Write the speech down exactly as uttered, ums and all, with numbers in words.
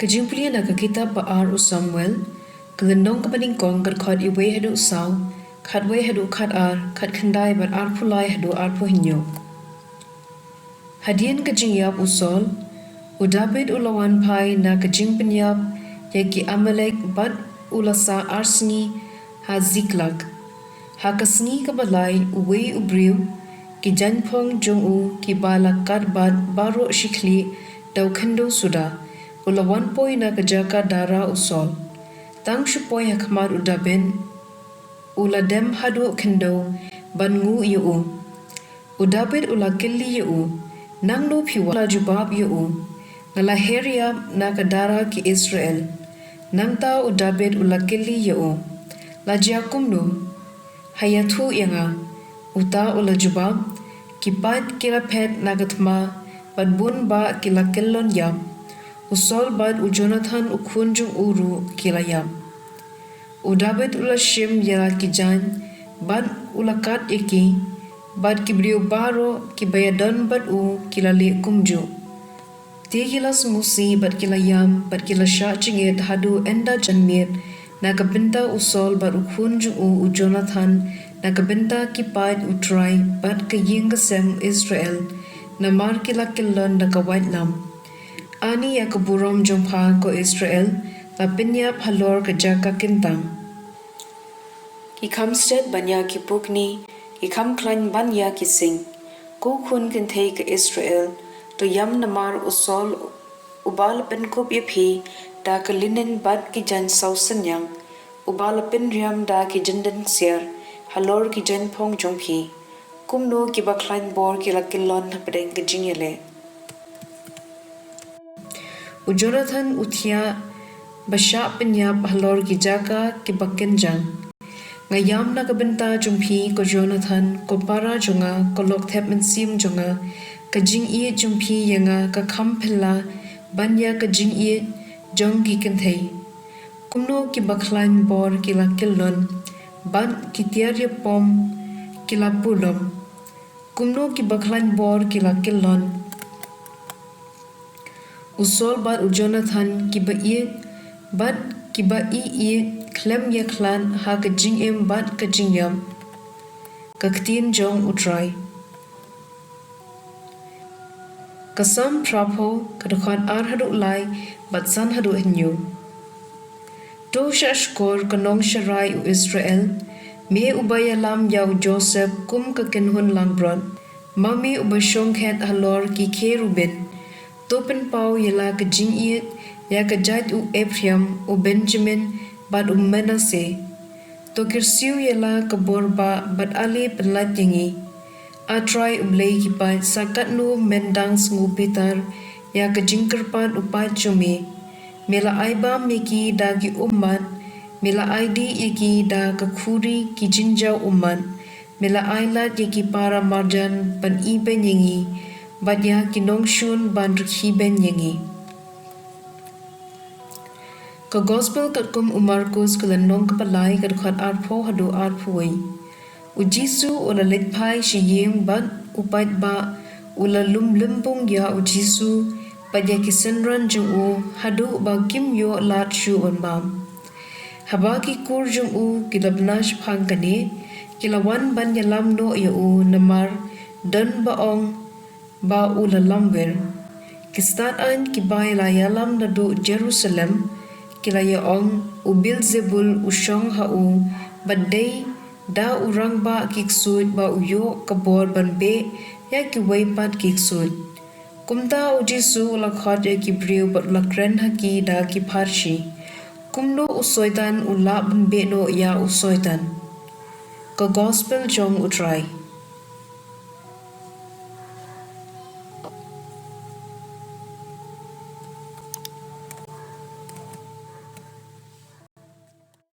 Ka jingpule na ka kitab ba ar u Samuel, ka lynnong kaba nyngkong, ka dkhot wei haduh saw, khatwei haduh khatar, khatkhyndai bad arphew lai haduh arphew hynñiew. Hadien ka jingïap u Saul, u David u la wan phai na ka jingpynïap ïa ki Amalek bad u la sah ar sngi ha Ziklag. Ha ka sngi kaba lai, uwei u briew, ki jaiñphong jong u kiba la katbat baroh shi khlieh da u khyndew suda, u la wan poi na ka jaka dara u Saul. Tang shu poi ha khmat u David, u la dem haduh khyndew ban nguh ïa u. U David u la kylli ïa u, "Nangno phi wan?" La jubab ïa u, "Nga la her ïap na ka dara ki Israel." Nangta u David u la kylli ïa u, "La jia kumno? Ha ïathuh ïa nga." Uta u la jubab, "Ki paid ki la phet na ka thma, bad bun bah ki la kyllon ïap. U Saul bad u Jonathan u khun jong u ruh ki la ïap." U David u la shim ïa la ki jaiñ, bad u la kat ïa ki, bad ki briew baroh kiba ïadon bad u ki la leh kumjuh. Te ki la sngewsih bad ki la ïam, bad ki la shah jingit haduh ynda janmiet, na ka bynta u Saul bad u khun jong u u Jonathan, na ka bynta ki paid u Trai bad ka ïing ka sem Israel, namar ki la kyllon da ka waitlam. Ani ïa ka burom jong pha, ko Israel, la pynïap halor ka jaka kyntang. Ki kham stet ban ïa ki pukni, ki kham khlaiñ ban ïa ki sing. Ko khun kynthei ka Israel, to ïam namar u Saul uba la pynkup ïa phi da ka linen bad ki jaiñ saw synñiang, uba la pynriam da ki jyndin ksiar halor ki jaiñphong jong phi. Kumno kiba khlaiñ bor ki la kyllon hapdeng ka jingïaleh. U Jonathan u thiah ba shah pynïap halor ki jaka kiba kynjang. Nga ïam na ka bynta jong phi, ko Jonathan, ko para jong nga, ko lok thep mynsiem jong nga. Ka jingïeit jong phi ïa nga ka kham phylla ban ïa ka jingïeit jong ki kynthei. Kumno kiba khlaiñ bor ki la kyllon, bad ki tiar ïapom ki la pulom. Kumno kiba khlaiñ bor ki la kyllon. U Saul bad u Jonathan kiba ïeit, bad kiba ïeit khlem ïakhlad ha ka jingim bad ka jingïap. Ka ktien jong u Trai. Ka Salm phraphew, ka dkhot ar haduh lai, bad san haduh hynñiew. To shah shkor, ko nongsharai u Israel, me uba ïalam ïa u Joseph kum ka kynhun langbrot, ma me uba shongkhet halor ki kherubin. To pynpaw ïa la ka jingïeit ïa ka jait u Ephraim, u Benjamin, bad u Manasseh. To kyrsiew ïa la ka bor bah bad ale pynlait ïa ngi. A Trai U Blei ki paid, sa katno men dang sngewbitar ïa ka jingkyrpad u paid jong me. Me la ai bam ïa ki da ki ummat, me la ai dih ïa ki da ka khuri ki jingjaw ummat, me la ai lad ïa ki para marjan ban ibeiñ ïa ngi, bad ïa ki nongshun ban rkhie beiñ ïa ngi. Ka Gospel katkum u Markus, ka lynnong kaba lai, ka dkhot arphew haduh arphew wei. U Jisu u la leit phai sha ïing bad u paidbah u la lum lymbung ïa u Jisu bad ïa ki synran jong u, haduh ba kim ïoh lad shuh ban bam. Haba ki kur jong u ki la bna shaphang kane, ki la wan ban ïalam noh ïa u, namar don ba ong ba u la lamwir. Ki stad aiñ kiba la ïalam naduh Jerusalem, ki la ïa ong, u Beelzebul u shong ha u, bad dei da u rangbah ki ksuid ba u ïoh ka bor ban beh ïa kiwei pat ki ksuid. Kumta u Jisu u la khot ïa ki briew bad u la kren ha ki da ki pharshi. Kumno u soitan u lah ban beh noh ïa u soitan. Ka Gospel jong u Trai.